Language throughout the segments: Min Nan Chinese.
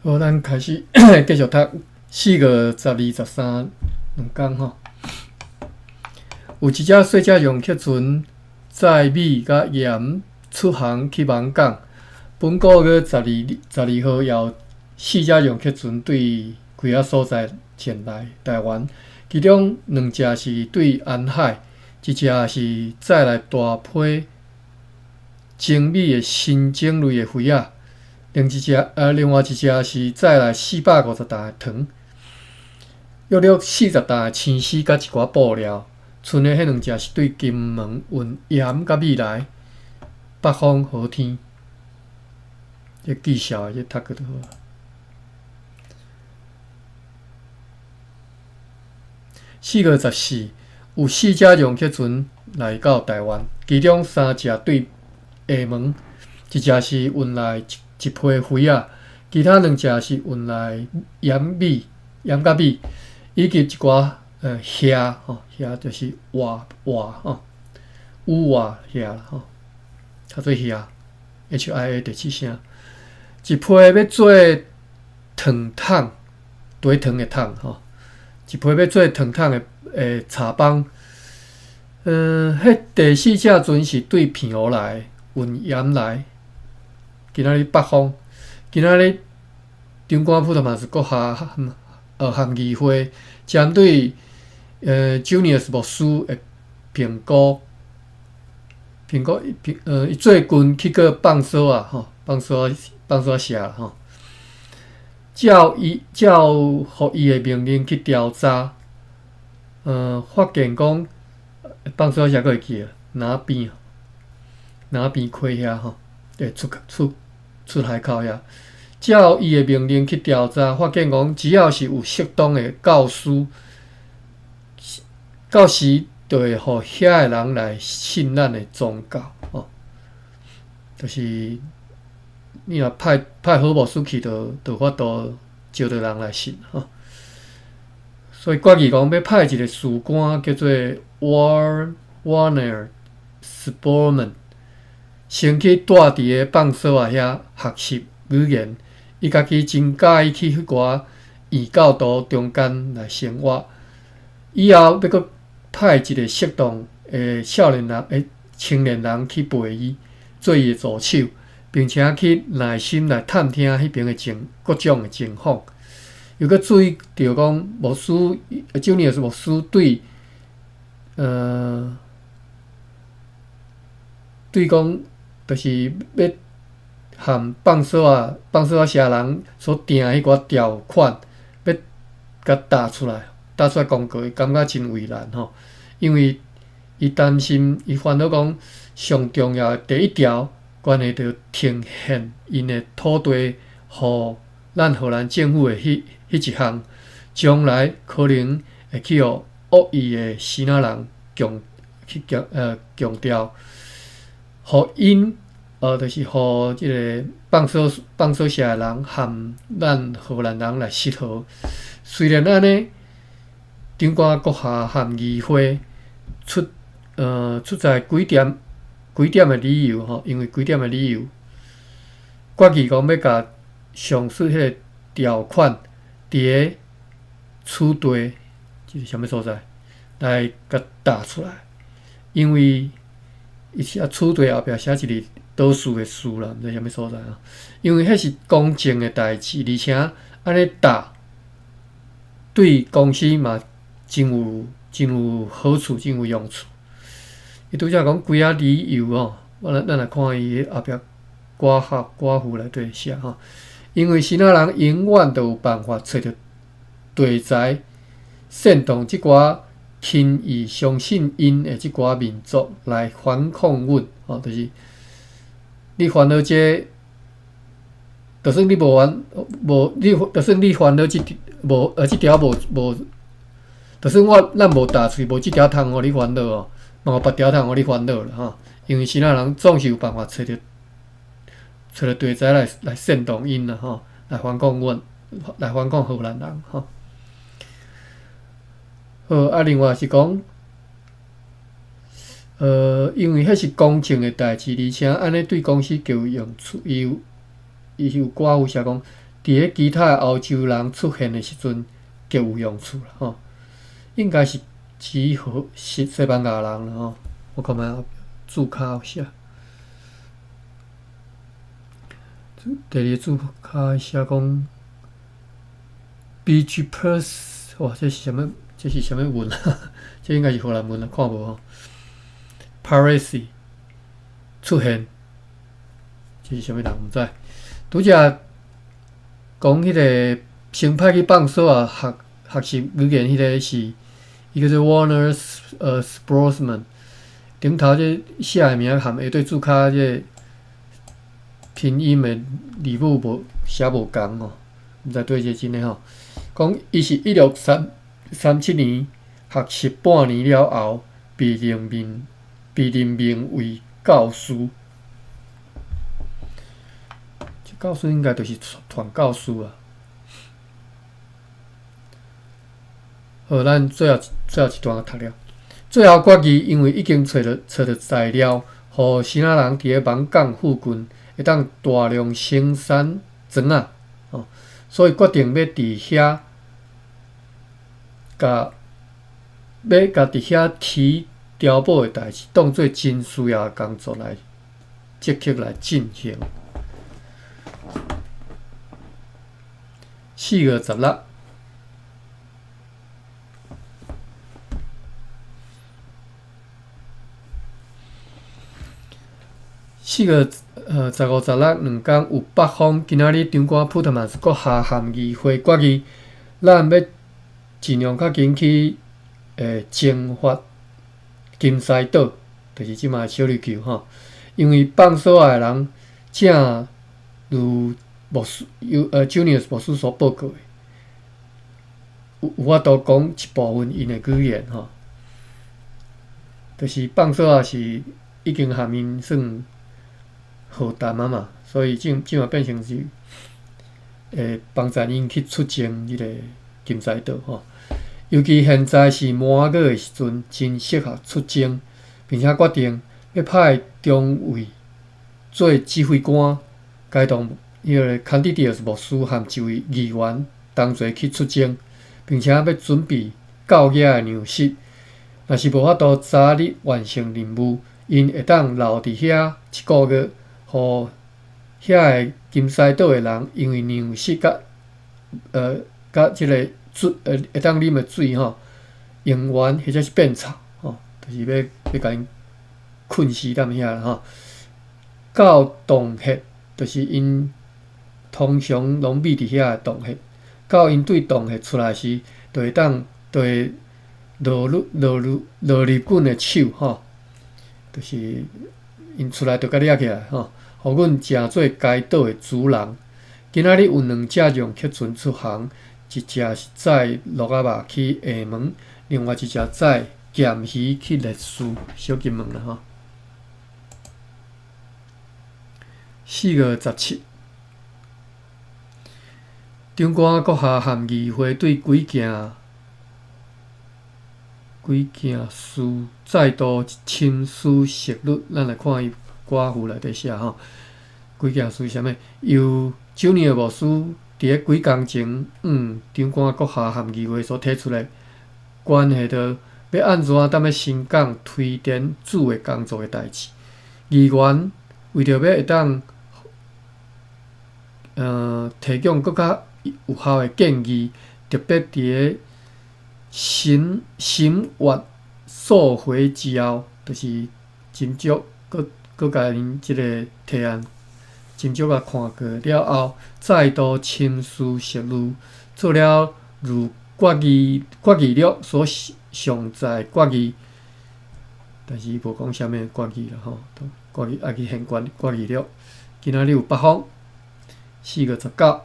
好，咱開始繼續讀4月12、13兩工吼。有一隻細隻用客船載米佮鹽出航去網港。本個月12號，有四隻用客船對幾仔所在前來台灣，其中兩隻是對安海，一隻是載來大批精美的新種類的魚仔。另外一隻是載來450擔的糖，約略40擔的青絲佮一寡布料。賰的彼兩隻是對金門運鹽佮米來，北方好天。這記數的，這讀過就好。4月14，有四隻用客船來到台灣，其中三隻對廈門，一隻是運來一批魚仔，其他兩隻是運來鹽米、鹽佮米，以及一寡蝦吼，蝦就是活活吼，魚活蝦吼，較做蝦，HIA 第七聲。一批欲做糖桶，茶糖的桶吼，一批欲做糖桶的柴枋。彼第四隻船是對澎湖來運鹽來。今仔日北方，今仔日長官府嘛是閣下含議會針對Junius 牧師的評估，評估評伊最近去過放索啊吼，放索社吼，照予伊的命令去調查，發現講放索社閣會記南邊溪遐吼。會出海口遐，照伊的命令去調查，發現講只要是有適當的教師，到時就會予遐的人來信咱的宗教，吼，就是你若派好牧師去，就有法度招著人來信，吼。所以決議講欲派一個事官叫做 Werner Spormann。先去蹛佇个放索仔遐學習語言，伊家己真佮意去彼寡異教徒中間來生活。以後欲閣派一個適當的少年人、的青年人去陪伊，做伊的助手，並且去耐心來探聽彼爿的各種的情況。又閣注意著講，牧師，Junius 牧師對講，就是欲和放索仔社人所訂彼寡條款，欲共打出來公告，伊感覺真為難吼，因為伊擔心，伊煩惱講上重要的第一條，關係著呈獻𪜶的土地予咱荷蘭政府的彼一項，將來可能會去予惡意的支那人強去強呃強調，予𪜶就是予這个放索社的人和咱荷蘭人來失和。雖然按呢，長官閣下和議會出在幾點的理由吼，因為幾點的理由，決議講欲共上述彼个條款佇个此地，這是啥物所在，來共打出來，因為伊寫此地後壁寫一個倒數的數啦，毋知啥物所在啊。因為彼是公正的代誌，而且按呢打對公司嘛真有好處，真有用處。伊拄才講幾仔理由吼，咱來看伊後壁括號括弧內底寫吼，因為支那人永遠都有辦法揣著題材，煽動這寡輕易相信𪜶的這寡民族來反抗阮吼，就是你煩惱這，就算你無完無你，就算你煩惱這無這條無無，就算咱無打喙無這條通予你煩惱哦，嘛有別條通予你煩惱啦吼。因為支那人總是有辦法揣著題材來煽動𪜶啦吼，來反抗阮，來反抗荷蘭人吼。好，啊，另外是講，因為彼是公正的代誌，而且按呢對公司極有用處。伊有括弧寫講，佇咧其他歐洲人出現的時陣極有用處啦吼。應該是指西西班牙人啦吼。我看覓註腳寫。第二個註腳寫講，B.G. Pers，哇，這是啥物？這是啥物文啊？這應該是荷蘭文啊，看無吼。Parisi 出現，這是啥物人？毋知。拄才講彼個先派去放索仔學學習語言，彼個是伊叫做 Warner Sproesman。頂頭這寫的名含下底註腳這個拼音的字母無寫無仝吼，毋知對這真的吼。講伊是1637年學習半年了後，被任命為教師。這教師應該就是傳教士啊。好，咱最後一段讀了。最後決議，因為已經揣著材料，予支那人佇咧網港附近會當大量生產磚仔，吼，所以決定欲共佇遐起碉堡的代誌當做真需要的工作來積極來進行。4月16，4月15、16兩工有八封今仔日長官普特曼斯閣下和議會決議，咱欲盡量較緊去征發金獅島，就是這擺小琉球吼。因為放索仔的人正如牧師有Junius 牧師所報告的，有法度講一部分𪜶的語言吼，就是放索仔是已經和𪜶算和談啊嘛，所以這馬變成是會幫助𪜶去出征這個金獅島吼。尤其現在是滿月的時陣，真適合出征，並且決定欲派中尉做指揮官，偕同彼個康蒂迪爾牧師和一位議員同齊去出征，並且欲準備夠額的糧食。若是無法度早日完成任務，𪜶會當留佇遐一個月，予遐个金獅島的人因為糧食佮這個水會當啉的水吼用完或者是變臭吼，就是欲共𪜶困死踮遐啦吼。到洞穴，就是𪜶通常攏覕佇遐的洞穴，到𪜶對洞穴出來時，就會落入阮的手吼，就是𪜶出來就共掠起來吼，予阮成做該島的主人。今仔日有兩隻讓客船出航，一隻是載鹿仔肉去廈門，另外一隻載鹹魚去烈士小金門啦吼。4月17，長官閣下和議會對幾件事再度深思熟慮，咱來看伊歌詞內底寫吼，幾件事啥物？由 Junior 牧師佇咧幾工前，長官閣下和議會所提出來，關係著欲按怎踮咧新港推展主的工作的代誌。議員為著欲會當提供閣較有效的建議，特別佇咧審閱溯回之後，就是斟酌閣閣共𪜶這個提案斟酌共看過了後，再度深思熟慮，做了如決議錄所詳載決議，但是伊無講啥物決議啦吼，決議愛去還決議錄。今仔日有八封，4月19。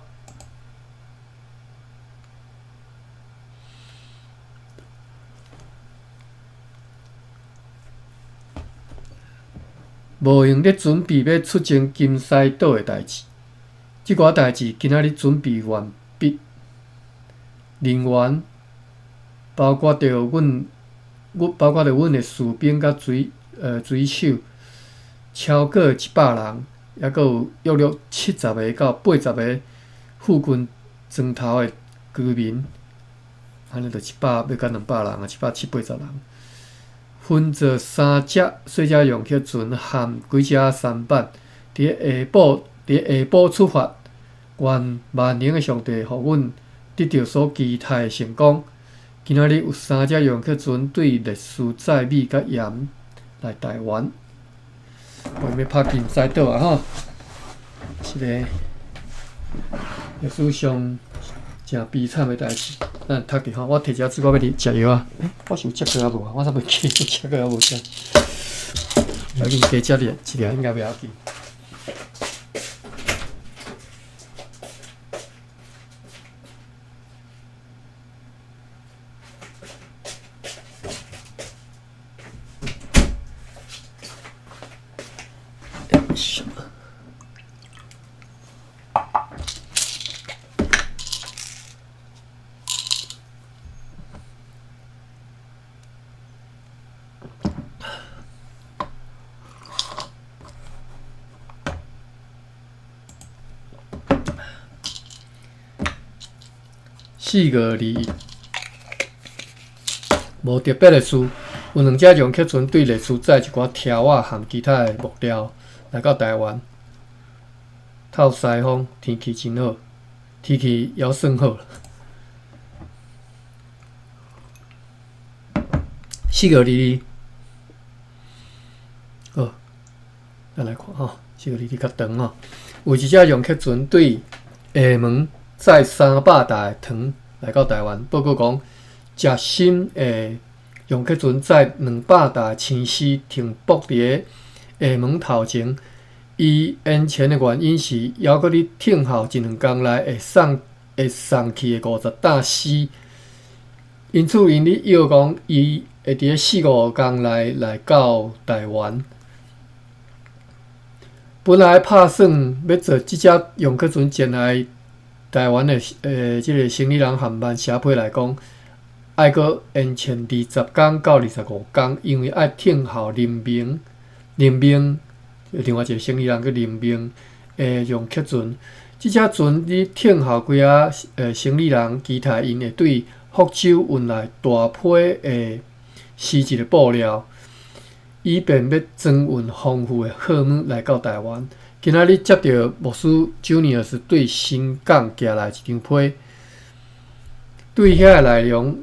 無閒咧準備欲出征金獅島的代誌，這寡代誌今仔日準備完畢。人員包括著阮的士兵佮水手，超過100人，猶閣有約略70個到80個附近庄頭的居民，按呢就700欲共200人啊，七百七八十人，分做三隻細隻用客船和幾隻舢板，佇下晡出發。願萬能的上帝予阮得著所期待的成功。今仔日有三隻用客船對列斯載米佮鹽來台灣。我欲拍金知倒啊吼，一个歷史上誠悲慘的代誌。咱讀著吼，我提一下水，我欲去食藥啊。欸，我是有食過抑無啊？我煞袂記食過抑無食。要緊加食一粒，應該袂要緊。4月21，無特別的事，有兩隻楊克船對列斯載一寡柱仔和其他的木料來到台灣。透西風，天氣真好，天氣猶算好。4月22，好，咱來看吼，4月22較長吼，有一隻楊克船對廈門載300石的糖來到台灣，報告講，食心的楊克船載200石的青絲停泊佇个廈門頭前。伊延遲的原因是，猶閣咧等候一兩工內會送去的50擔絲。因此，𪜶咧約講，伊會佇个四五工內來到台灣。本來拍算欲坐這隻楊克船前來台灣的這个生理人和萬社批來講，愛閣延遲20工到25工，因為愛等候林明，林明另外一个生理人叫林明的楊克船，這隻船咧等候幾仔生理人，期待𪜶會對福州運來大批的絲質的布料，以便欲裝運豐富的貨物來到台灣。今仔日接著牧師 Junius 對新港寄來一張批，對遐个內容，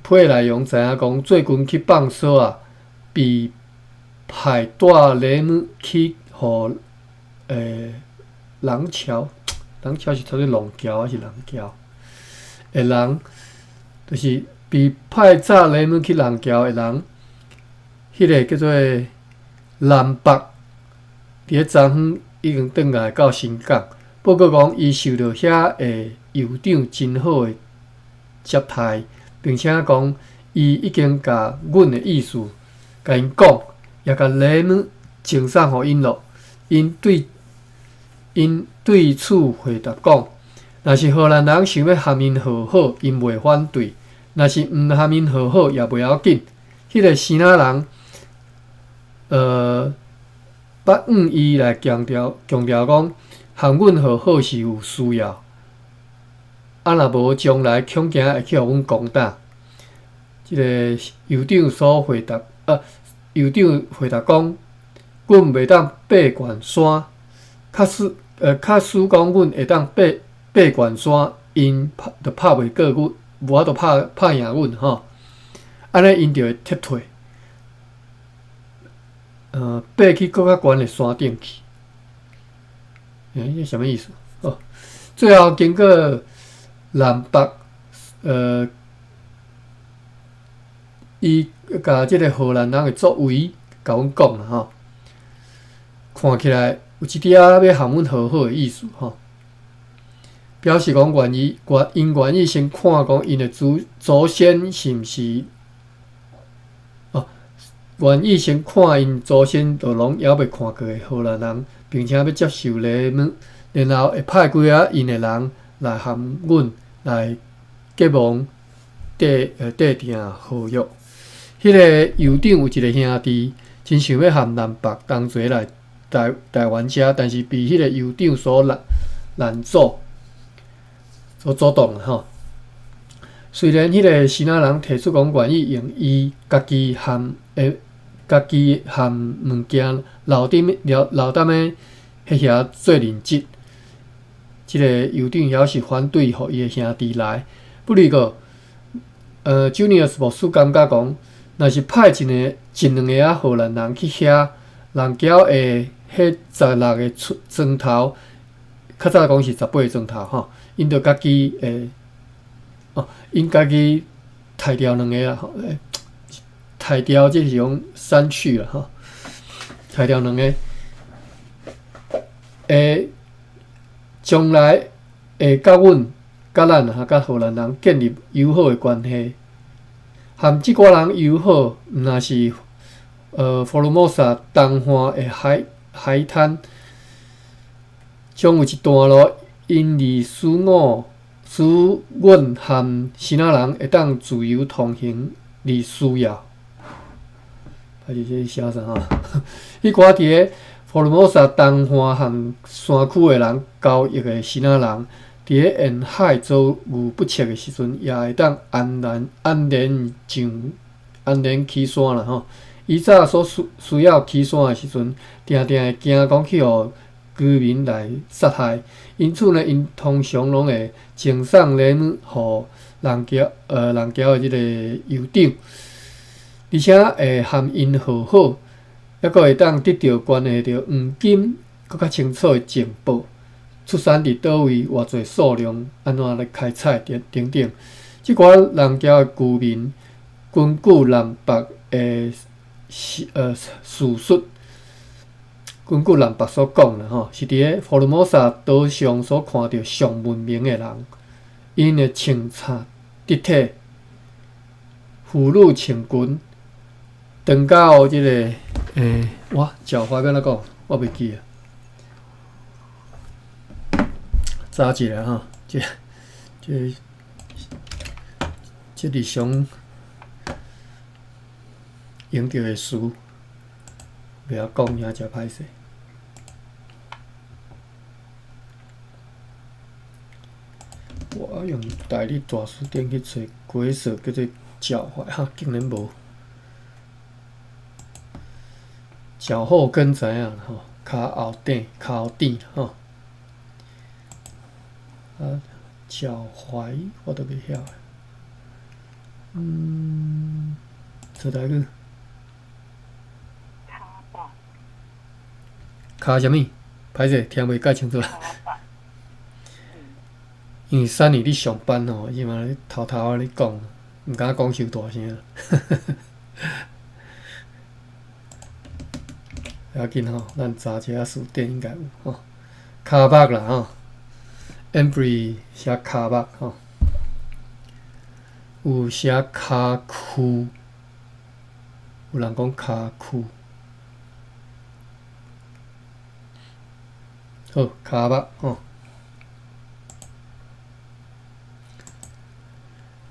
批的內容知影講，最近去放索仔，被派帶禮物去予人橋，人橋是讀做龍橋還是人橋？的人，就是被派載禮物去人橋的人，彼个叫做南北，佇咧昨昏已經轉來到新港，報告講伊受著遐个郵長真好的接待，並且講伊已經共阮的意思共𪜶講，也共禮物贈送予𪜶囉。𪜶對此回答講，若是荷蘭人想欲和𪜶和好，𪜶袂反對；若是毋和𪜶和好，也袂要緊。彼个支那人，捌向伊來強調講，和阮和好是有需要，啊，若無將來恐驚會去予阮攻打。這個郵長所回答，郵長回答講，阮袂當爬懸山，假使講阮會當爬懸山，𪜶拍就拍袂過阮，無法度拍贏阮吼。按呢𪜶就會撤退，爬去閣較懸的山頂去。欸，這啥物意思？哦，最後經過南北，伊共這个荷蘭人的作為，共阮講啦吼，看起來有一點仔欲和阮和好的意思吼，表示講願意，𪜶願意先看講𪜶的祖先是毋是，哦，願意先看𪜶祖先就攏猶未看過的荷蘭人，並且欲接受禮物，然後會派幾仔𪜶的人來和阮來結盟，締定和約。彼个郵長有一个兄弟，真想欲和南北同齊來台灣遮，但是被彼个郵長所攔阻。所阻擋吼。雖然彼个支那人提出講願意用伊家己含的家己含物件留佇留留踮咧彼遐做人質，這个酋長猶是反對予伊的兄弟來。不過，Junius 牧師感覺講，若是派一个一兩个仔荷蘭人去遐，人僑的彼16个磚頭，較早講是18個磚頭吼，𪜶著家己會，哦，𪜶家己刣掉兩个啊，吼，刣掉這是講刪去啦吼，刣掉兩个，會將來會佮阮、佮咱哈、佮荷蘭人建立友好的關係，和這寡人友好，毋若是福爾摩沙東岸的海灘，將有一段路，𪜶而使我使阮和支那人會當自由通行而需要。還是這寫啥吼？彼寡佇咧福爾摩沙東岸和山區的人交易的支那人，佇咧沿海遭遇不測的時陣，也會當安然安然上安然起山啦吼。以早所需要起山的時陣，定定會驚講去予居民來殺害，因此呢，𪜶通常攏會贈送禮物予人僑的這個酋長，而且會和𪜶和好，猶閣會當得著關係著黃金閣較清楚的情報，出產佇佗位，偌濟數量，按怎來開採等等等。這寡人僑的居民，根據南北的事實，根據南北所講啦吼，是佇咧福爾摩沙島上所看著上文明的人，𪜶的穿插得體，婦女穿裙，長到這個我腳踝欲按怎講？我袂記啊。查一下吼，這日常用著的詞，袂曉講，也誠歹勢。我用台語大辭典去揣解說，叫做腳踝，哈，竟然無。腳後跟知影吼，跤後底、跤後底吼。啊，腳踝我都袂曉。揣台語。跤啥物？歹勢，聽袂介清楚。因為珊妮咧上班吼，伊嘛咧偷偷仔咧講，毋敢講傷大聲。不要緊吼，咱查一下詞典應該有吼。跤目啦吼，Embry 寫跤目吼，有寫跤趺，有人講跤趺。好，跤目吼。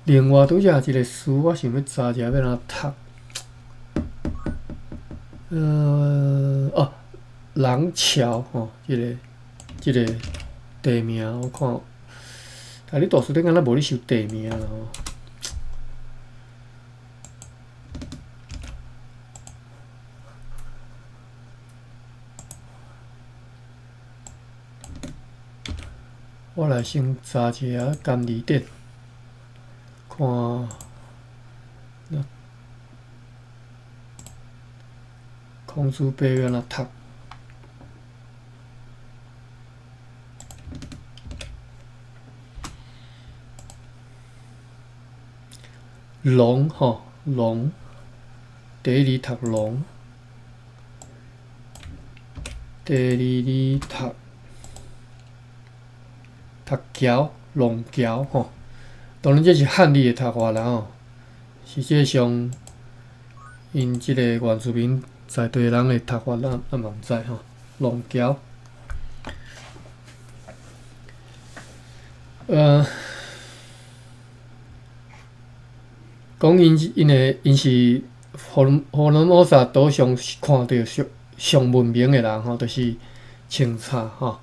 另外，拄才一个詞，我想欲查一下欲按怎讀。哦，廊橋吼，這個地名我看，啊，你大辭典敢若無咧收地名啦吼。我來先查一下甘字典，看，孔子伯欲按怎讀？龍吼，龍，第一字讀龍，第二字讀橋，龍橋吼。當然這是漢字的讀法啦吼，實際上，𪜶這個原住民在地人的讀法，咱嘛毋知吼。龍橋，講𪜶是福爾摩沙島上看著上文明的人吼，就是穿插吼，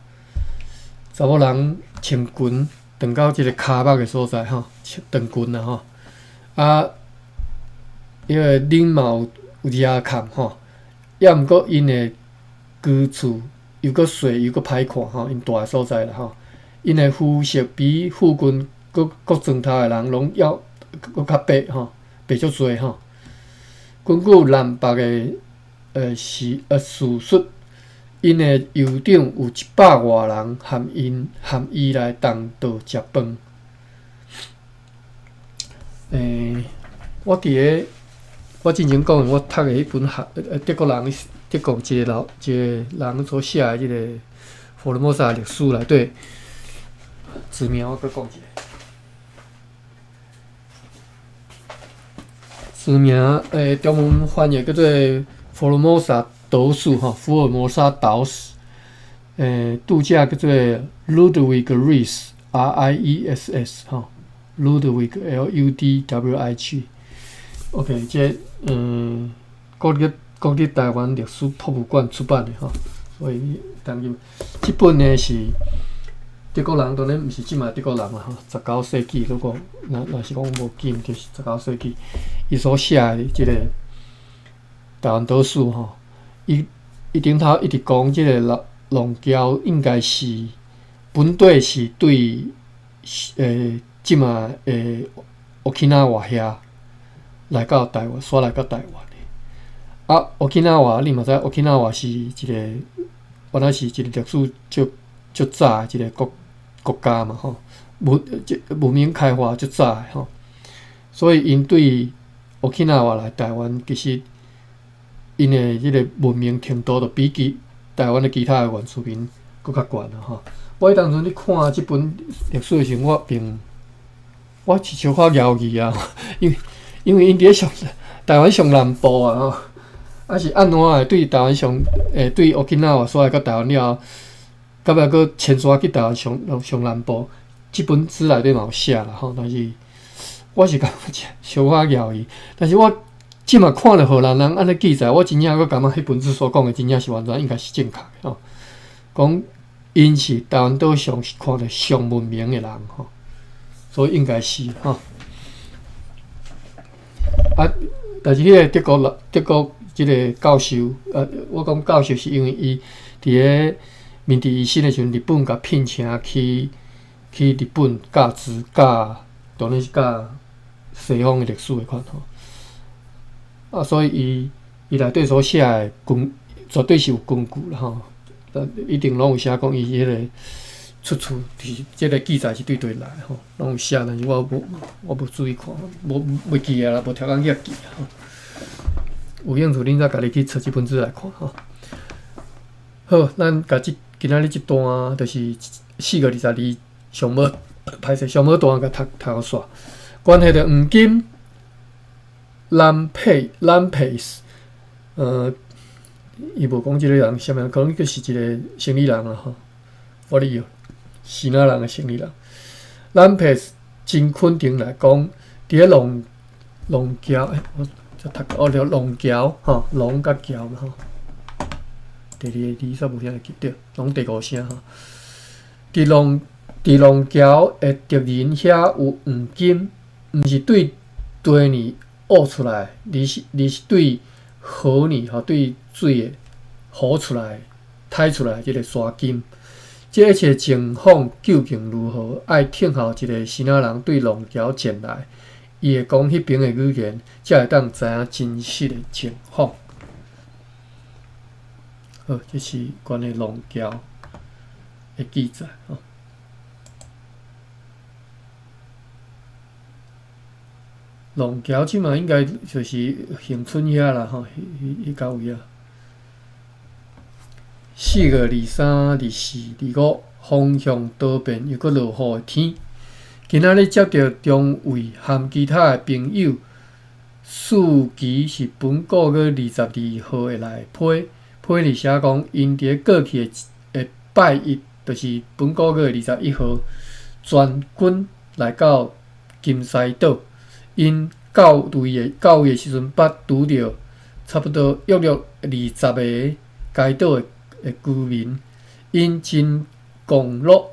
查某人穿裙，長到這个跤目的所在吼，長裙啊吼，啊，伊个頂嘛有掠坎吼，抑毋過𪜶的居處又閣細又閣歹看吼，𪜶蹛的所在啦吼，𪜶的膚色比附近各各庄頭的人攏要閣較白吼，白足濟吼。根據南北的事實，𪜶的酋長有100外人含𪜶含伊來同道食飯。我佇咧我進前講的，我讀的彼本學德國人德國一個人所寫的這个福爾摩沙歷史內底，字名我閣講一下。字名中文翻譯叫做福爾摩沙島史吼，福爾摩沙島史。著者叫做 Ludwig Riess，R-I-E-S-S 吼，Ludwig L-U-D-W-I-G。OK，這國立台灣歷史博物館出版的吼，所以當今這本呢是德國人，當然毋是這馬德國人啦吼，19世紀，如果若是講無記毋著是19世紀，伊所寫的這个台灣島史吼，伊頂頭一直講這個龍橋應該是本底是對這馬的 Okinawa 遐來到台灣，徙來到台灣的。啊，Okinawa 你嘛知，Okinawa 是一個原來是一個歷史足足早的一個國家嘛吼，文明開化足早的吼，所以𪜶對 Okinawa 來台灣，其實𪜶的這个文明程度，就比起台灣的其他的原住民閣較懸啊吼。我彼當陣咧看這本歷史的時陣，我是小可猶豫啊，因為𪜶佇咧上台灣上南部啊吼，啊是按怎會對台灣上對 Okinawa 徙來到台灣了後，到尾閣遷徙去台灣上南部，這本書內底嘛有寫啦吼，但是我是感覺小可猶豫，但是我這馬看著荷蘭人按呢記載，我真正閣感覺彼本書所講的真正是完全應該是正確的吼。講𪜶是台灣島上看著上文明的人吼，所以應該是吼。啊，但是彼个德國這个教授，我講教授是因為伊佇咧明治維新的時陣，日本共聘請去日本教書教，當然是教西方的歷史的款吼。啊，所以伊內底所寫的絕對是有根據啦吼，一定攏有寫講伊彼个出處，是這个記載是對佗來吼，攏有寫，但是我無注意看，無袂記啊啦，無調工去記吼。有興趣，恁再家己去揣這本書來看吼。好，咱共這今仔日這段就是4月22上無歹勢上無段共讀讀予煞。關係著黃金 Lampe，伊無講這个人啥物，可能閣是一个生意人啊吼。我咧搖，支那人的生意人。Lampe 真肯定來講，佇咧龍橋，我才讀哦，著龍橋吼，龍佮橋嘛吼。第二个字煞無啥會記著，攏第五聲吼。佇龍橋的敵人遐有黃金，毋是對地呢挖出來，而是對河呢吼，對水的河出來、採出來這个沙金。這一切情況究竟如何？愛聽候一个支那人對龍橋前來，伊會講彼爿的語言，才會當知影真實的情況。好，這是關於龍橋的記載吼。龍橋這馬應該就是恆春遐啦吼，彼彼位啊。4月23、24、25，風向多變又閣落雨的天。今仔日接著中尉含其他的朋友，預期是本個月22號會來批，批裡寫講，𪜶佇過去的拜一，就是本個月21號，全軍來到金獅島。𪜶到位的時陣，捌拄著差不多約略20個該島的居民，𪜶真狂樂，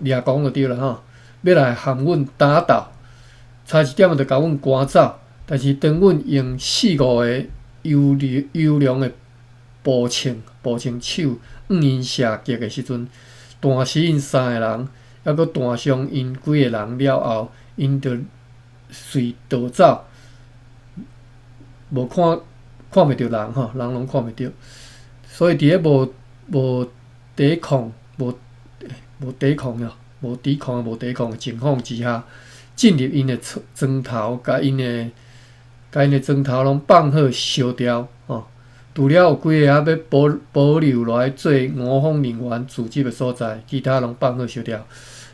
掠狂就對啦吼。欲來和阮打鬥，差一點仔就共阮趕走。但是當阮用四五个優良優良的步槍步槍手向𪜶射擊的時陣，彈死𪜶三个人，猶閣彈傷𪜶幾個人了後，𪜶就隨逃走，無看看袂著人吼，人攏看袂著。所以佇咧無無抵抗、無無抵抗喲、無抵抗、無抵抗的情況之下，進入𪜶的莊頭，共𪜶的共𪜶的莊頭攏放火燒掉吼。除了有幾個猶欲保保留落來做吳方人員聚集的所在，其他攏放火燒掉。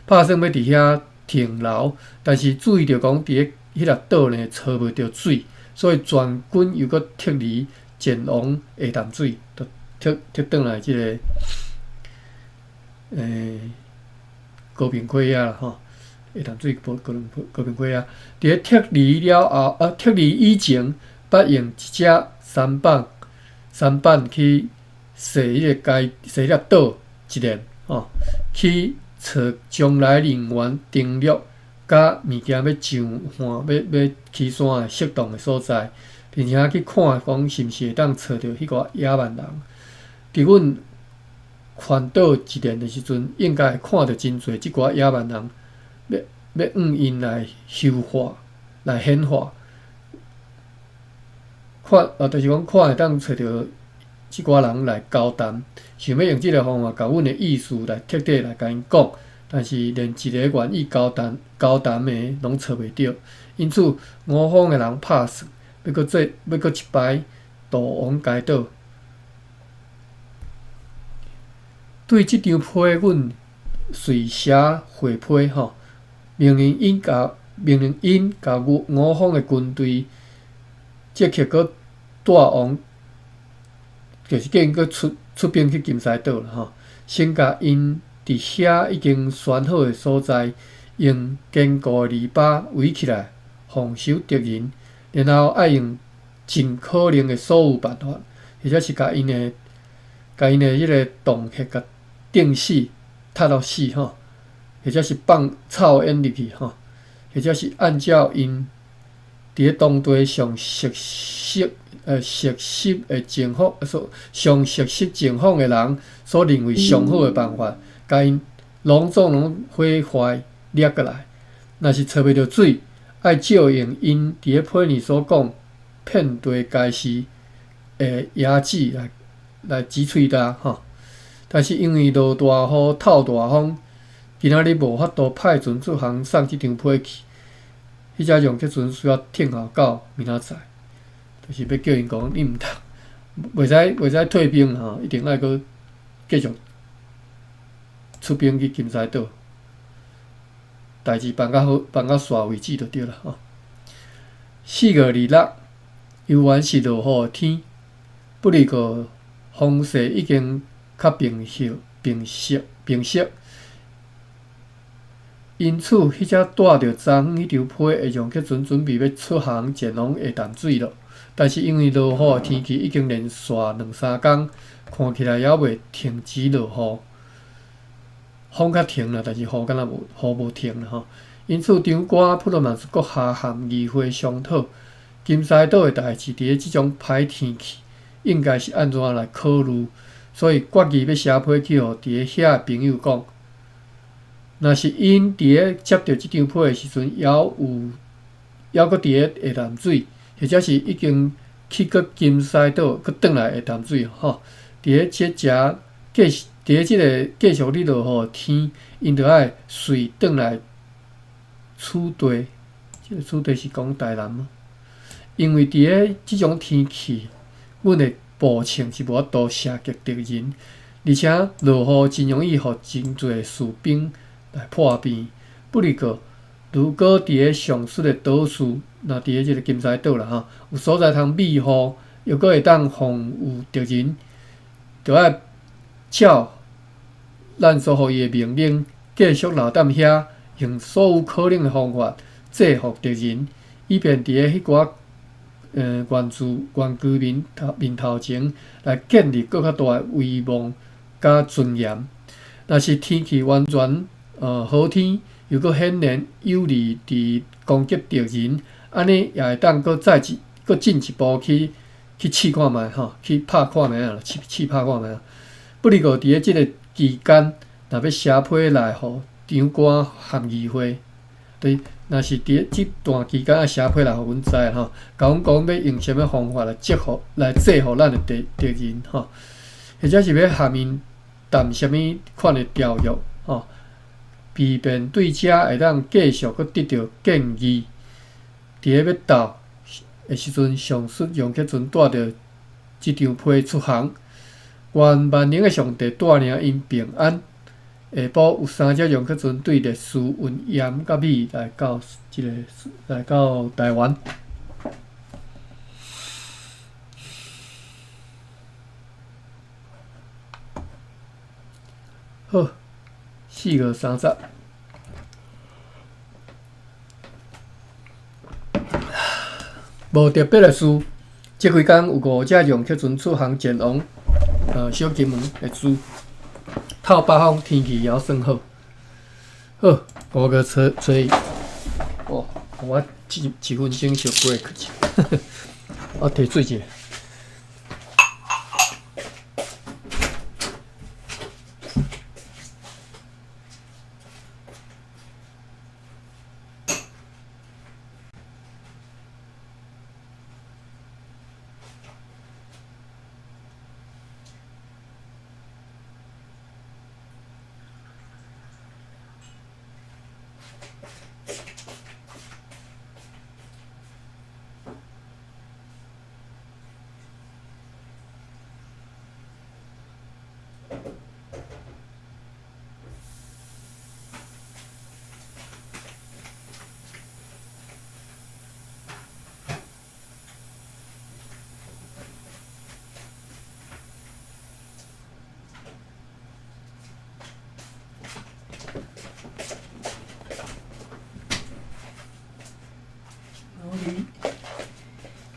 拍算欲佇遐停留，但是注意著講佇咧彼粒島呢，揣袂著水，所以全軍又閣撤離前往下淡水，就撤撤轉來這個欸高屏溪遐啦吼。下淡水高高高屏溪遐，佇咧撤離了後，啊撤離以前，捌用一隻舢舨舢舨去踅彼个該踅彼粒島一遍吼，去揣將來人員登陸佮物件欲上岸，欲欲起山的適當的所在，並且去看講是毋是會當揣著彼個野蠻人。佇阮環島一遍的時陣，應該會看著真濟這寡野蠻人，欲欲向𪜶來修化、來顯化。看，啊，就是講看會當揣著這寡人來交談，想欲用這个方法，共阮的意思來徹底來共𪜶講，但是連一个願意交談交談的攏揣袂著。因此，吳方的人拍算，欲閣做，欲閣一擺逃往該島。對這張批，阮隨寫回批吼，命令𪜶共命令𪜶共吳吳方的軍隊即刻閣帶往，就是叫𪜶閣出出兵去金獅島啦吼。先共𪜶佇遐已經選好的所在，用堅固的籬笆圍起來，防守敵人。然後愛用盡可能的所有辦法，或者是共𪜶的共𪜶的彼个洞穴共釘死、踢到死吼，或者是放臭煙入去吼，或者是按照𪜶佇咧當地上熟悉熟悉的情況，所上熟悉情況的人所認為上好的辦法，共𪜶攏總攏毀壞掠過來。若是揣袂著水，愛照用𪜶佇咧批裡所講，遍地皆是的椰子來來擠喙焦吼。但是因為落大雨、透大風，今仔日無法度派船出航送這張批去。彼隻楊潔船需要聽候到明仔載，就是欲叫𪜶講，你毋通，袂使袂使退兵吼，一定愛閣繼續出兵去金獅島，代誌辦較好，辦較煞為止就對啦吼。4月26，猶原是落雨的天，不過風勢已經較平息、平息、平息。因此，彼隻帶著昨昏彼張批的楊潔船準備欲出航前往下淡水囉。但是因為落雨的天氣已經連續兩三工，看起來猶未停止落雨。風較停啦，但是雨敢若無雨無停啦吼。因此，長官普羅曼斯閣下函議會商討金獅島的代誌，佇咧這種歹天氣，應該是按怎來考慮？所以決議欲寫批去予佇咧遐的朋友講。若是𪜶佇咧接著這張批的時陣，猶有猶閣佇咧下淡水，或者是已經去過金獅島，閣轉來下淡水吼。佇咧這遮繼續佇咧這个繼續咧落雨的天，𪜶著愛隨轉來此地。這个此地是講台南嗎？因為佇咧這種天氣，阮的步槍是無法度射擊敵人，而且落雨真容易予真濟士兵來破病。不過，如果佇咧上述的島嶼，若佇咧這个金獅島啦吼，有所在通避雨，猶閣會當防禦敵人，著愛照咱所予伊的命令，繼續留踮遐，用所有可能的方法制服敵人，以便佇咧彼寡原住原居民頭面頭前來建立閣較大的威望佮尊嚴。若是天氣完全好天，又閣顯然有利佇攻擊敵人，按呢也會當閣再一閣進一步去去試看覓吼，去拍看覓啊，試試拍看覓啊。不過佇咧這个期間，若欲寫批來予長官和議會，對，若是佇咧這段期間愛寫批來予阮知吼，共阮講欲用啥物方法來制服、來制服咱的敵敵人吼，或者是欲和𪜶談啥物款的條約吼，以便對遮會當繼續閣得著建議。佇咧欲到的時陣，上述楊克尊帶著這張批出航，願萬能的上帝帶領𪜶平安。下晡有三隻楊克船對列斯運鹽佮米來到這个來到台灣。好，4月30，無特別的事。這幾工有五隻楊克船出航前往小金門的事。透北風，天氣猶算好。好，五月初初一，哦，我一一分鐘小 break 一下，我提水者。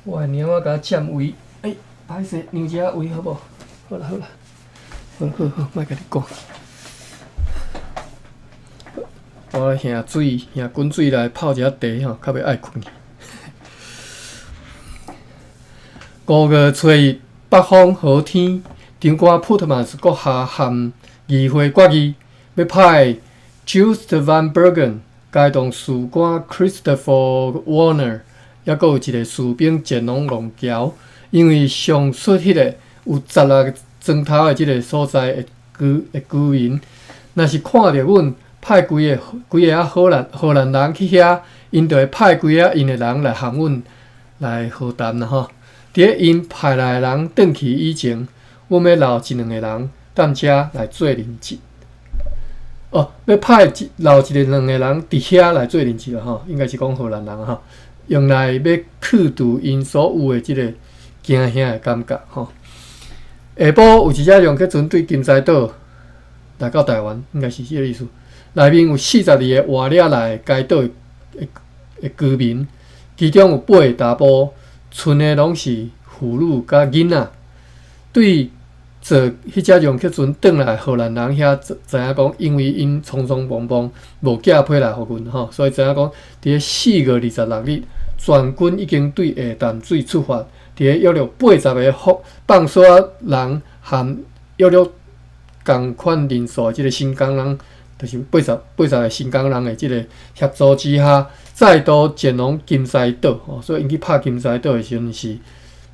我的猫仔共我占位，哎，歹勢，讓一下位好無？好啦好啦，好好好，莫共你講。我來現水，現滾水來泡一下茶吼，較袂愛睏去。5月初一，北風好天，長官普特曼斯閣下和議會決議，欲派 Joost van Bergen 偕同士官 Christopher Warner，抑閣有一个士兵前往龍橋，因為上述彼个有16个磚頭的這个所在的居的居民，若是看著阮派幾个幾个仔荷蘭荷蘭人去遐，𪜶就會派幾个𪜶的人來和阮來和談啦吼。佇咧𪜶派來的人轉去以前，阮欲留一兩个人踮遮來做人質。哦，欲派一留一个兩个人佇遐來做人質啦吼，應該是講荷蘭人吼。用來欲去除𪜶所有的這个驚嚇的感覺吼。下晡有一隻楊克船對金獅島來到台灣，應該是這个意思。內面有42个活掠來該島的的居民，其中有八个查埔，賰的攏是婦女佮囡仔。對坐彼隻楊克船轉來荷蘭人遐知知影講，因為𪜶匆匆忙忙無寄批來予阮吼，所以知影講，佇咧4月26日，全軍已經對下淡水出發，佇咧約略80个放放索仔人和約略仝款人數的這个新港人，就是八十八十个新港人的這个協助之下，再度前往金獅島吼，所以𪜶去拍金獅島的時陣是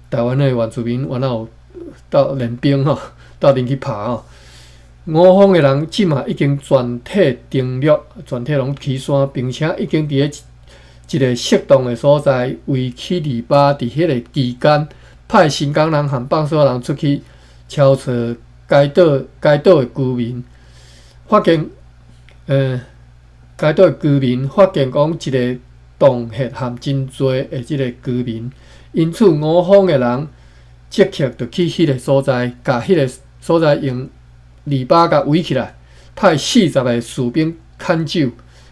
台灣的原住民原來有鬥練兵吼，鬥陣去拍吼。五方的人這馬已經全體登陸，全體攏起山，並且已經佇咧一个適當的所在圍起籬笆。佇彼个期間，派新港人和放索人出去搜查該島該島的居民，發現該島的居民發現講一个洞穴和真濟的這个居民，因此五方的人即刻就去彼个所在，共彼个所在用籬笆共圍起來，派40个士兵看守，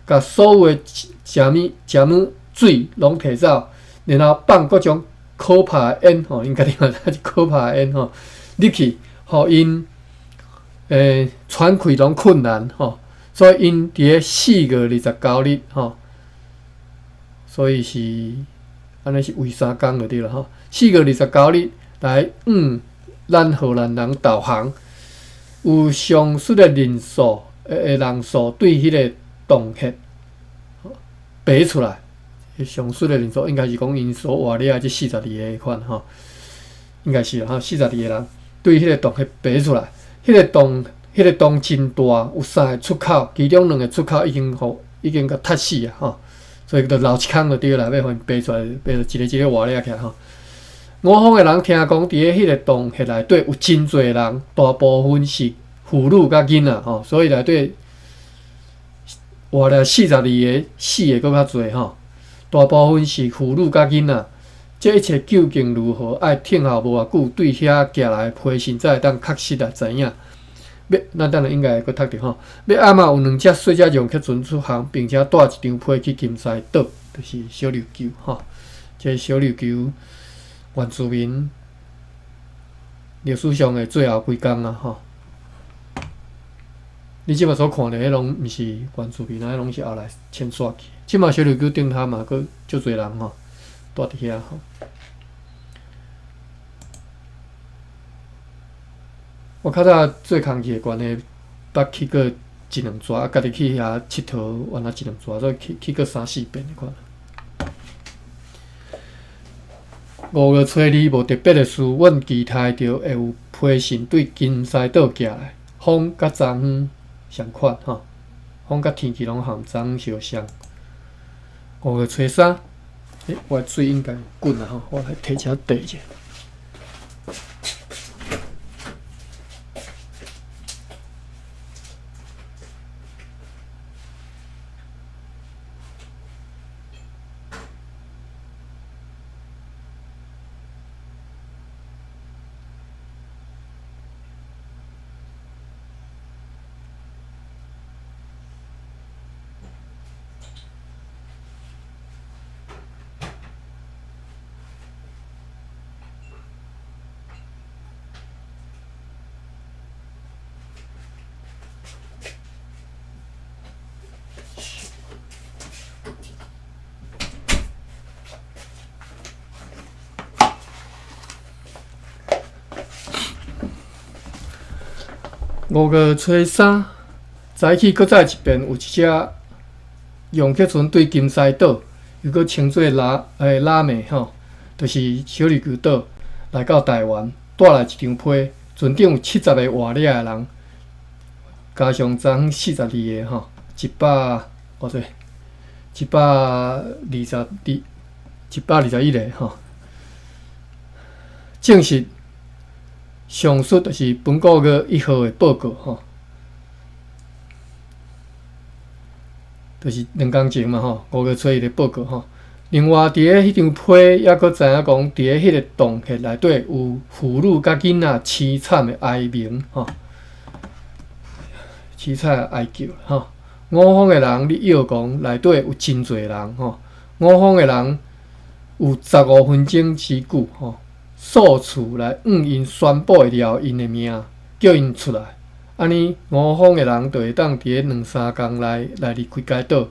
共所有的食物、食物、水攏提走，然後放各種可怕的煙吼，𪜶家己嘛知是可怕的煙吼，入去，予𪜶喘氣攏困難吼。所以𪜶佇咧4月29日吼，所以是按呢是為3工就對啦吼。四月二十九日來向咱荷蘭人投降，有上述的人數的人數對彼个洞穴爬出來。上述的人數應該是講𪜶所活掠的這42个款吼，應該是吼，42個人對彼个洞穴爬出來。彼個洞真大，有三个出口，其中兩个出口已經予已經共窒死啊吼，所以就留一空就對啦，欲予𪜶爬出來，爬一个一个活掠起來吼。五方的人聽講，佇咧彼个洞穴內底有真濟人，大部分是婦女佮囡仔吼，所以內底活掠42个，死的閣較濟吼。大部分是婦女佮囡仔，這一切究竟如何？愛等候無偌久，對遐寄來的批信才會當確實來知影。欲，咱等下應該會閣讀著吼。欲暗仔有兩隻細隻楊克船出航，並且帶一張批去金獅島，就是小琉球吼。這小琉球原住民歷史上的最後幾工啊吼。你這擺所看著彼攏毋是原住民啊，彼攏是後來遷徙去。這擺小琉球頂頭嘛，閣足濟人吼，蹛佇遐吼。我較早做工課的關係，捌去過一兩逝，啊，家己去遐𨑨迌，原來一兩逝，所以去過三四遍的款。5月初二無特別的事，阮期待著會有批信對金獅島寄來，風佮昨昏相款吼，風佮天氣攏和昨昏相像。5月初三，欸，我的水應該滾啊吼，我來提一下茶者。5月初三早起，閣再一遍有一隻楊克船對金獅島，又閣稱做拉美吼，就是小琉球島來到台灣，帶來一張批，船頂有70個活掠的人，加上昨昏42個吼，一百偌濟，122，121個吼，證實。上述就是本個月1號的報告吼，就是2工前嘛吼，5月初一的報告吼。另外，佇咧彼張批，猶閣知影講，佇咧彼个洞穴內底有婦女佮囡仔淒慘的哀鳴吼，淒慘的哀叫吼。五方的人咧臆講，內底有真濟人吼，五方的人有15分鐘之久吼。數次來向𪜶宣布了𪜶的命，叫𪜶出來，按呢五方的人就會當佇咧兩三工內來離開該島。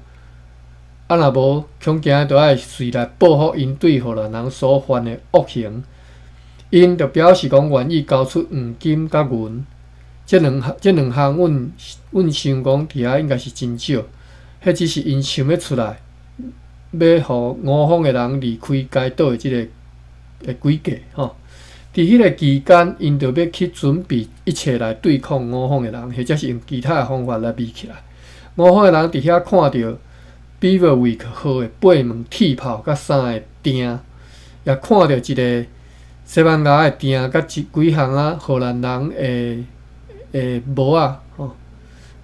啊，若無，恐驚就愛隨來報復𪜶對荷蘭人所犯的惡行。𪜶就表示講願意交出黃金佮銀，這兩項，阮想講佇遐應該是真少，彼只是𪜶想欲出來，欲予五方的人離開該島的這个的詭計吼，佇彼个期間，𪜶就欲去準備一切來對抗五方的人，或者是用其他的方法來圍起來。五方的人佇遐看著比沃維克號的八門鐵炮佮三个碇，也看著一个西班牙的碇佮一幾項仔荷蘭人的帽仔吼，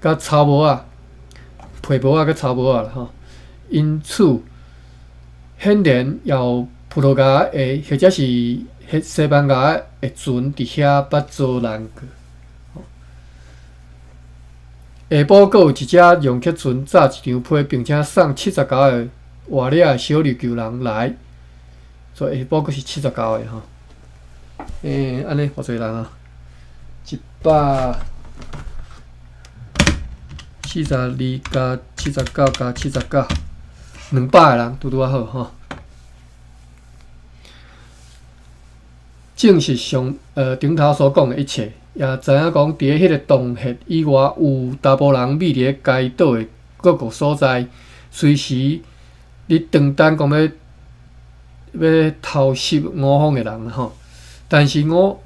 佮草帽仔、皮帽仔佮草帽仔啦吼。因此，顯然也有。葡萄牙的或者是彼西班牙的船佇遐捌遭難過。下晡閣有一隻楊克船載一張批，並且送79個活掠的小琉球人來，所以下晡閣是79個吼。欸，按呢偌濟人啊？一百42加79加79，200个人，拄拄仔好吼。证实上顶头所讲的一切，也知影讲佇咧彼个洞穴以外有查埔人覕佇咧该岛的各个所在，隨時咧等等講欲偷襲五方的人吼。但是五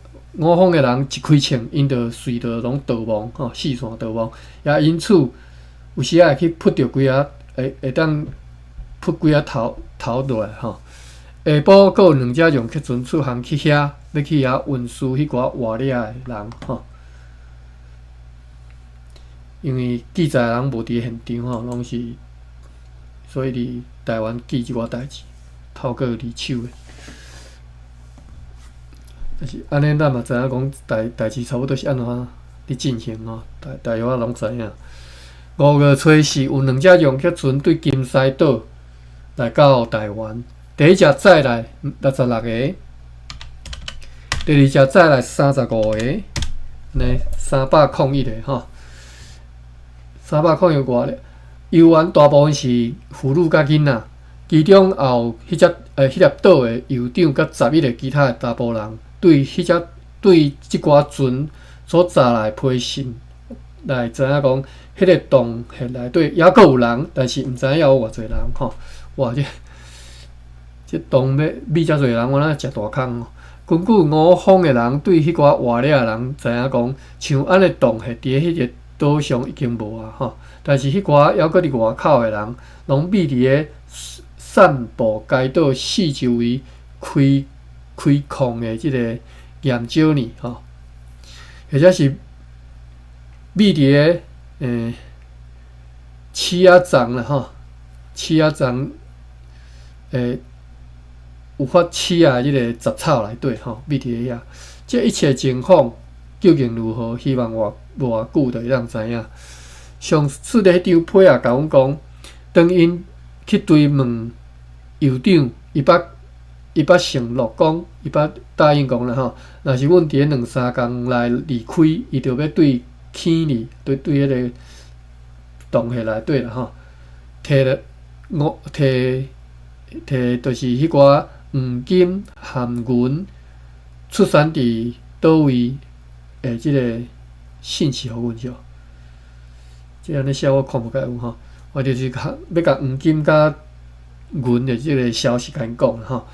方的人一開槍，𪜶就隨著攏逃亡吼，四散逃亡。也因此有時仔會去撲著幾仔，會當撲幾仔頭落來吼。下晡閣有兩隻讓客船出航去遐，欲去遐運輸彼寡活掠的人吼。因為記載的人無佇咧現場吼，攏是所以佇台灣記這寡代誌，透過二手的。但是按呢，咱嘛知影講代誌差不多是按怎咧進行吼，大約攏知影。5月初四有兩隻讓客船對金獅島來到台灣，第一隻載來66個，第二隻載來35個，按呢301個吼，301外咧。遊員大部分是婦女佮囡仔，其中也有彼粒島的酋長佮11個其他的查埔人，對這寡船所載來批信來知影講，彼个洞穴內底猶閣有人，但是毋知影猶有偌濟人吼。哇！這洞欲覕遮濟人，我哪食大空。根據五方的人對彼寡活掠的人知影講，像按呢洞穴佇咧彼个島上已經無啊吼。但是彼寡猶閣佇外口的人，攏覕佇咧散步街道四周圍開礦的這个岩石呢吼，或者是覕佇咧刺仔叢啦吼，刺仔叢有發刺仔的這个雜草內底吼，覕佇咧遐。這一切情況究竟如何？希望偌無偌久就會當知影。上次咧彼張批也共阮講，當𪜶去追問酋長，伊捌承諾講，伊捌答應講啦吼，若是阮佇咧兩三工內離開，伊就欲對坑裡，對彼个洞穴內底啦吼，提了五提提，就是彼寡黃金含銀出產佇佗位的這个信息予阮著。這按呢寫我看無介有吼，我就是較欲共黃金佮銀的這个消息共𪜶講吼。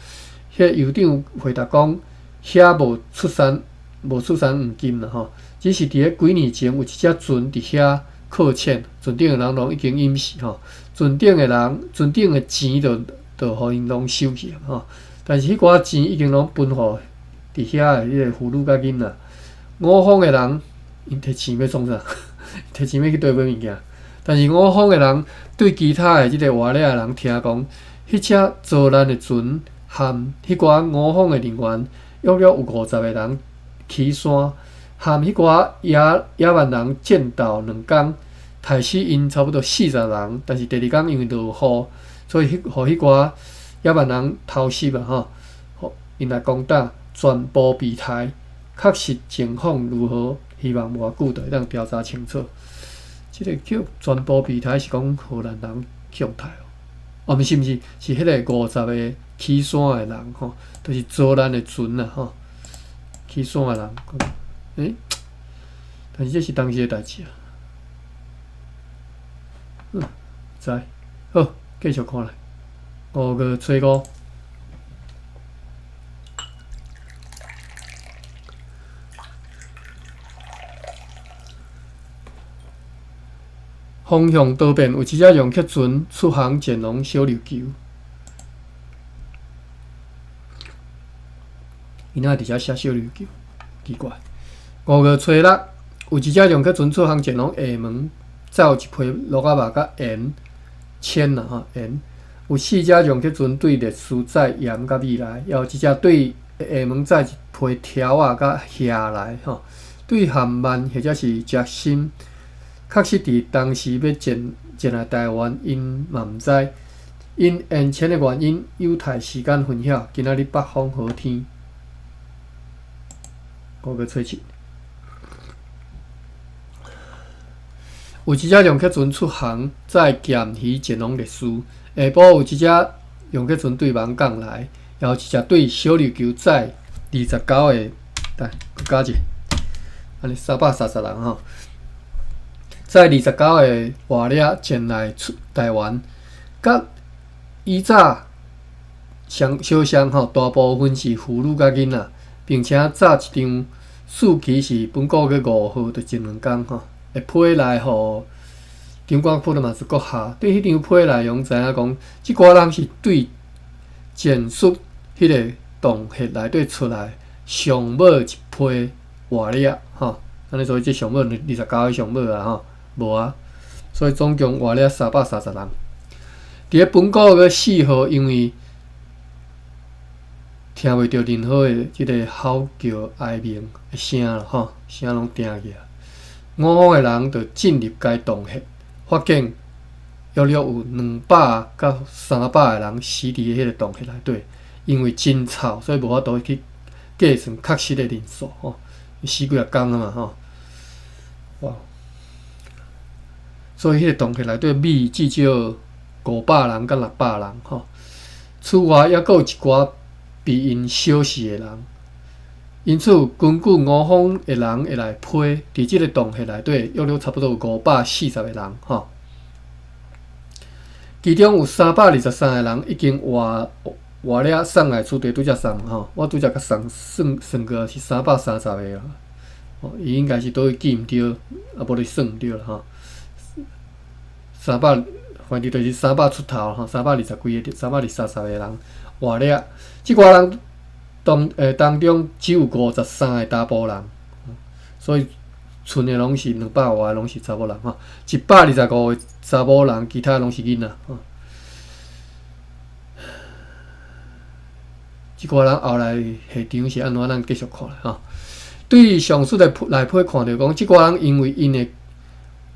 彼个酋長回答講，遐無出產黃金啦吼，只是佇咧幾年前有一隻船佇遐擱淺，船頂的人攏已經淹死吼，船頂的人，船頂的錢就予𪜶攏收去啊吼。但是彼寡錢已經攏分予佇遐的彼个婦女佮囡仔。五方的人，𪜶提錢欲創啥？提錢欲去佗買物件？但是五方的人對其他的這个活掠的人聽講，彼隻遭難的船含彼寡五方的人員，約約有50個人起山，含彼寡野蠻人戰鬥兩工，刣死𪜶差不多40人。但是第二工因為落雨，所以予彼寡野蠻人偷襲啊吼，𪜶來攻打，全部被刣。確實情況如何？希望無偌久就會當調查清楚。這个叫全部被刣是講荷蘭人去予刣哦？哦，毋是毋是，是彼个50個起山的人吼，就是遭難的船啦吼，起山的人。但是這是當時的代誌啊。知好，繼續看來。5月初五。方向多變，有一隻讓客船出航前往小琉球。伊哪會佇遮寫小琉球？奇怪。5月初六，有一隻讓客船出航前往廈門，載有一批鹿仔肉佮鹽、鉛啦吼鹽。有四隻讓客船對烈士載鹽佮米來，也有一隻對廈門載一批條仔佮蝦來吼。對韓曼或者是食心。確實佇當時欲前來台灣，𪜶嘛毋知，因延簽的原因有待時間分曉。今仔日北風好天，5月初七，有一隻龍客船出航，載鹹魚前往列斯。下晡有一隻龍客船對網港來，也有一隻對小琉球載29個，來，閣加一個，按呢330人吼，載29個活掠前來出台灣，佮以早相相像吼，大部分是婦女佮囡仔，並且早一張四期是本個月5號，就前兩工吼，會批來予長官普羅馬斯閣下。對彼張批內容知影講，這寡人是對前述彼個洞穴內底出來上尾一批活掠吼，按呢所以這上尾29個上尾啊吼，無啊，所以總共活掠330人。佇咧本個月4號，因為聽袂著任何的這个吼叫哀鳴的聲啦吼，聲攏定去啊。五方的人就進入該洞穴，發現約略有200到300個人死佇彼个洞穴內底，因為真臭，所以無法度去計算確實的人數吼，死幾若工啊嘛吼，哇！所以彼个洞穴內底米至少500人到600人吼。此外，猶閣有一寡被𪜶燒死的人。因此，根據五方的人會來批，佇這个洞穴內底約略差不多有540個人吼。其中有323個人已經活活了送來此地拄才送吼，我拄才共送算算過是330個啊，伊應該是佗位記毋著，啊無就算毋著啦吼。三百，反正就是三百出頭吼，320幾個，320、30個人活了。這寡人當中只有53個查埔人，所以賰的攏是200外個，攏是查某人吼。125個查某人，其他攏是囡仔吼。這寡人後來下場是按怎？咱繼續看啦吼。對上述的內批看著講，這寡人因為𪜶的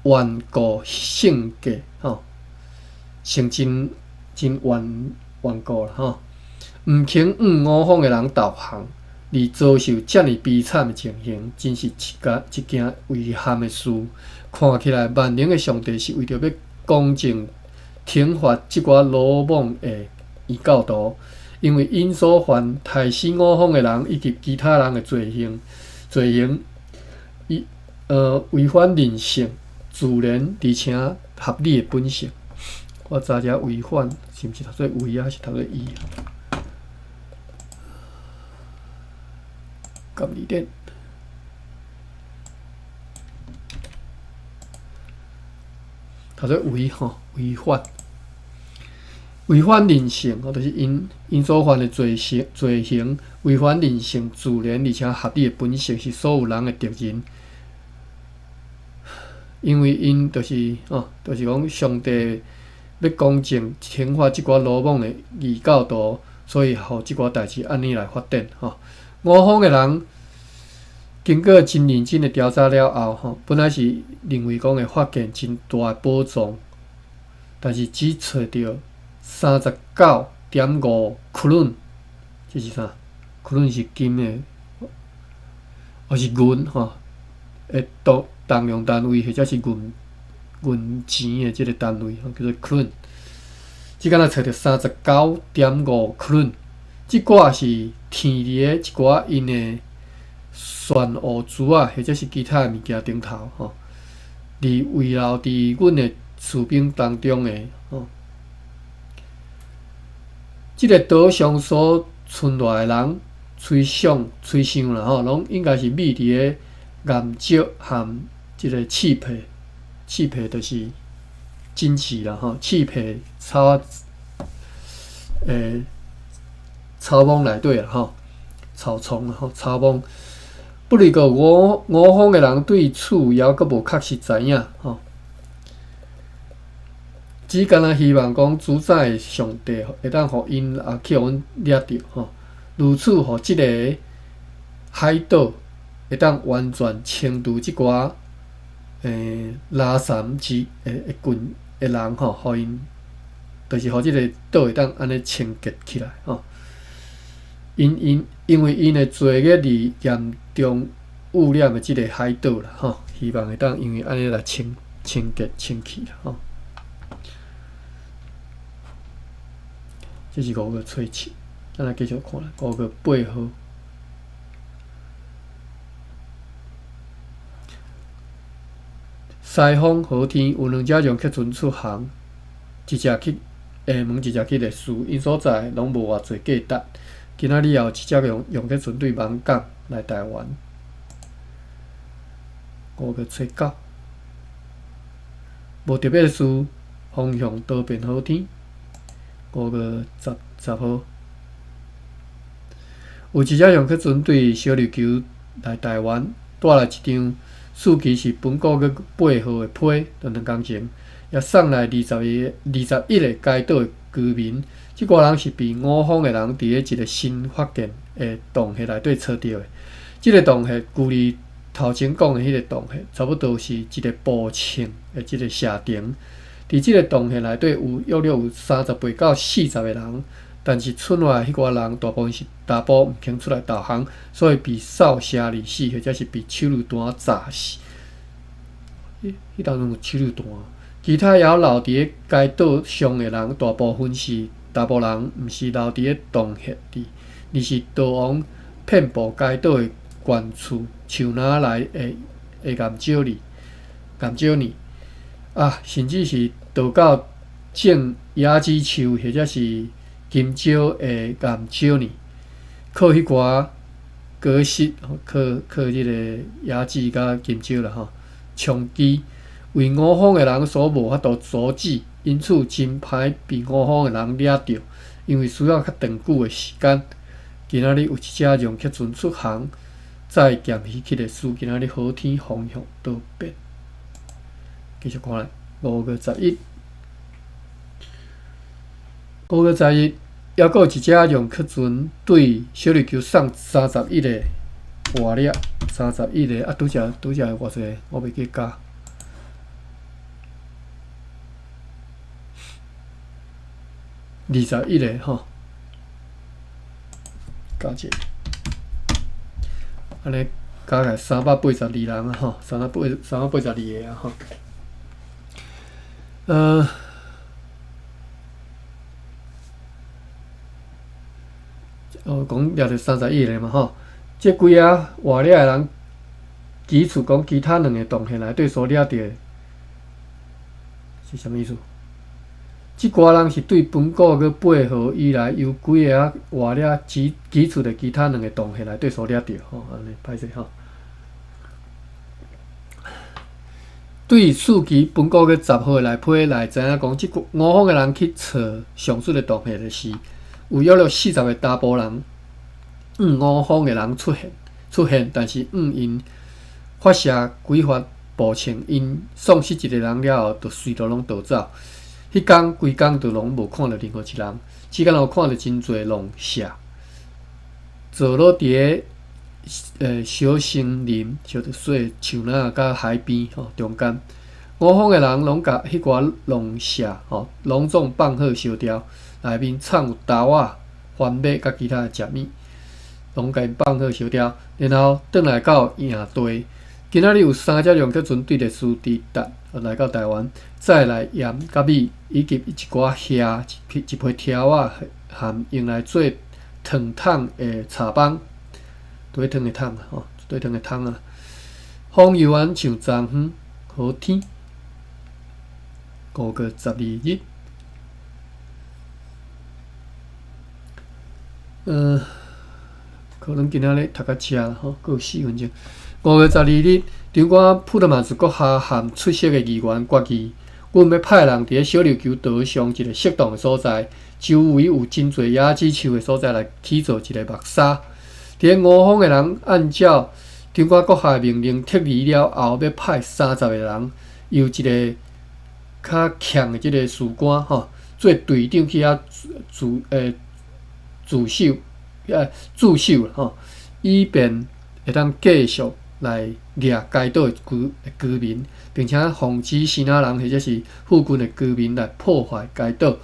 頑固性格吼，性真真頑頑固啦吼，毋肯向五方的人投降，而遭受遮爾悲慘的情形，真是一件遺憾的事。看起來萬能的上帝是為著欲公正懲罰這寡魯莽的異教徒，因為𪜶所犯刣死五方的人以及其他人的罪行，罪行伊違反人性、自然而且合理的本性。我查者違反是毋是讀做違啊，還是讀做伊啊？甲字典，讀做違吼，違反，違反人性，吼，就是𪜶所犯的罪行，罪行違反人性、自然而且合理的本性，是所有人的責任。因為𪜶就是吼，就是講上帝欲公正懲罰這寡魯莽的異教徒，所以予這寡代誌按呢來發展吼。五方的人經過真認真的調查了後，吼，本來是認為講會發現真大的寶藏，但是只揣著39.5克潤，這是啥？克潤是金的，抑是銀吼？的重量單位，或者是銀銀錢的這個單位，吼，叫做克潤。只敢若揣著39.5克潤，這寡是填佇咧一寡𪜶的船臥珠仔，或者是其他的物件頂頭吼，而遺留佇阮的士兵當中的吼，這个島上所存落來的人，吹想吹想啦吼，攏應該是覕佇咧岩石和這个刺皮，刺皮就是針刺啦吼，刺皮草仔草莽內底啦吼，草叢啦吼，草莽。不過五五方的人對此猶閣無確實知影吼，只干焦希望講主宰的上帝會當予𪜶也去予阮掠著吼，如此予這个海島會當完全清除這寡垃圾之的群的人吼，予𪜶就是予這个島會當按呢清潔起來吼。因為𪜶的罪孽而嚴重污染的這个海島啦吼，希望會當因為按呢來清清潔清氣啦吼。這是五月初七，咱來繼續看啦。五月八號，西方好天有兩隻楊克船出航，一隻去廈門，一隻去麗士，𪜶所在攏無偌濟價值。今仔日也有一隻楊楊克船對網港來台灣。五月初九，無特別的事，方向多變好天。五月十十號，有一隻楊克船對小琉球來台灣，帶來一張四期是本國月八號的批，就兩工前，也送來二十個二十一個該島的居民。這寡人是被五方的人佇咧一個新發現的洞穴內底揣著的。這個洞穴距離頭前講的彼個洞穴，差不多是一個步程的這個射程。佇這個洞穴內底有約略有三十八到四十個人，但是村外彼寡人大部分是查埔，毋肯出來投降，所以被掃射而死，或者是被手榴彈炸死。彼彼當陣有手榴彈。其他猶留佇咧該島上的人，大部分是查埔人，毋是留佇咧洞穴裡，而是逃亡遍佈該島的縣厝樹林內的的岩石裡、岩石裡啊，甚至是逃到種椰子樹或者是金蕉的岩石裡，靠彼寡果實，靠靠這个椰子佮金蕉啦吼，充飢，為五方的人所無法度阻止，因此真歹被五方的人掠著，因為需要較長久的時間。今仔日有一隻楊克船出航，載鹹魚去麗士，今仔日好天方向多變。繼續看來，五月十一，五月十一，猶閣有一隻楊克船對小琉球送三十一个活掠，三十一个啊，拄才拄才偌濟，我袂記加。二十一个吼，加一个，按呢加起來三百八十二人啊吼，三百八三百八十二个啊吼。哦，講掠著三十一个嘛吼，這幾仔活掠的人，記述講其他兩个洞穴內底所掠著的是啥物意思？這寡人是對本國閣八號以來，由幾个仔活掠記記述的其他兩个洞穴內底所掠著吼，按呢歹勢吼。對四期本國閣十號內批來知影講，這五方的人去揣上述的洞穴的時，有約略四十个查埔人，向五方的人出現出現，但是向𪜶發射幾發步槍，𪜶喪失一个人了後，就隨路攏逃走。彼工規工就攏無看著任何一人，只敢若有看著真濟農舍，坐落佇个小森林，小細樹林佮海邊吼中間。五方的人攏共彼寡農舍吼，攏總放火燒掉，內面藏有豆仔、番麥佮其他的食物，攏共𪜶放火燒掉，然後轉來到營地。今仔日有三隻楊克船對麗士抵達來到台灣，載來鹽佮米，以及一寡蝦、一批一批條仔，含用來做糖桶的柴枋，對糖的桶吼，對糖的桶啊。風猶原像昨昏好天，五月十二日。可能今仔日讀較遲啦吼，閣有四分鐘。五月十二日，長官普特曼斯閣下和出席的議員決議，阮欲派人佇咧小琉球島上一个適當的所在，周圍有真濟椰子樹的所在來起造一个木柵。佇咧五方的人按照長官閣下的命令撤離了後，欲派三十个人，由一个較強的這个士官吼做隊長去遐駐駐守駐守吼，以便會當繼續來掠該島的居居民，並且防止支那人或者是附近的居民來破壞該島，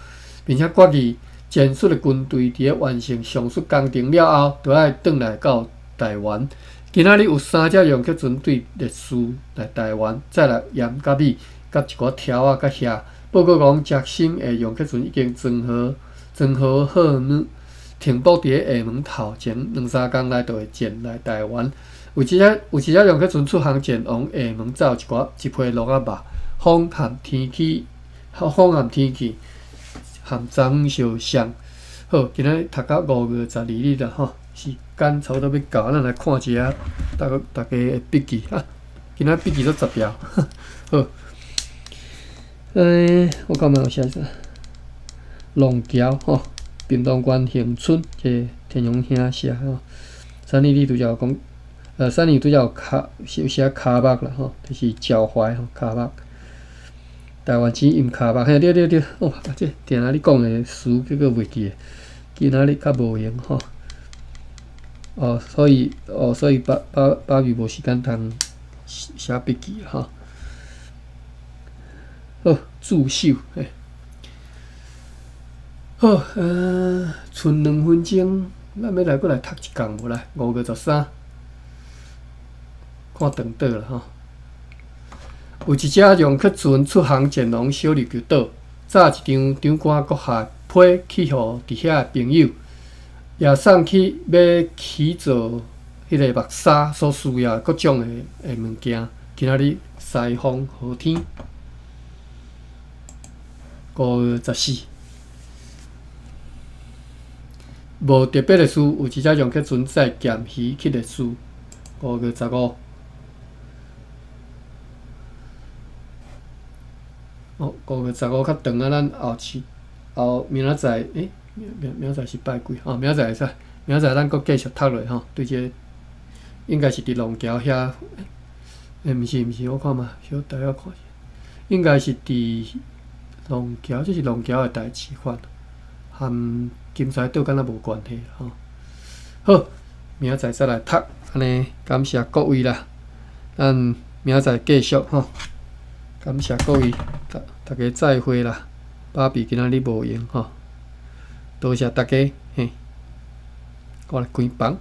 並且決議前述的軍隊佇咧完成上述工程了後，就愛轉來到台灣。今仔日有三隻楊克船對麗士來台灣，載來鹽佮米，佮一寡條仔佮遐。報告講，捷森的楊克船已經裝好好呢，停泊佇咧廈門頭前，兩三工內就會前來台灣。有一隻楊克船出航前往廈門走一寡一批鹿仔肉，風和天氣和昨相像。好，今仔日讀到5月12日啦吼，時間差不多欲到，咱來看一下逐家的筆記啊。今仔筆記都十條，好。我感覺有寫啥？龍橋吼，屏東縣恆春這個天陽兄寫吼。三里你拄才有講，三里拄才有跤有寫跤目啦吼，就是腳踝吼，跤目。台灣錢用跤目，嘿對對對，哦，這定定你講的詞結果袂記得，今仔日較無閒吼。哦，所以爸比無時間通寫筆記吼。好，助手嘿。好，賰2分鐘，咱欲來閣來讀一工無來？5月13，看長短啦吼。有一隻楊克船出航前往小琉球島，早一張長官閣下批去予佇遐的朋友，也送去欲起造彼个木沙所需要各種的物件。今仔日西風好天，5月14，無特別的事，有一隻楊克船載鹹魚去歷事。5月15。哦，5月15較長啊，咱後次後明仔載，明仔載是拜幾？哦，明仔載會使，明仔載咱閣繼續讀落吼。對這個，應該是佇龍橋遐，毋是毋是，我看覓，小等下看者，應該是佇龍橋，這是龍橋的代誌款，和金沙島敢若無關係吼。好，明仔載再來讀，按呢感謝各位啦，咱明仔載繼續吼。感謝各位，逐家再會啦！爸比今仔日無閒吼，多謝大家，嘿，我來關房。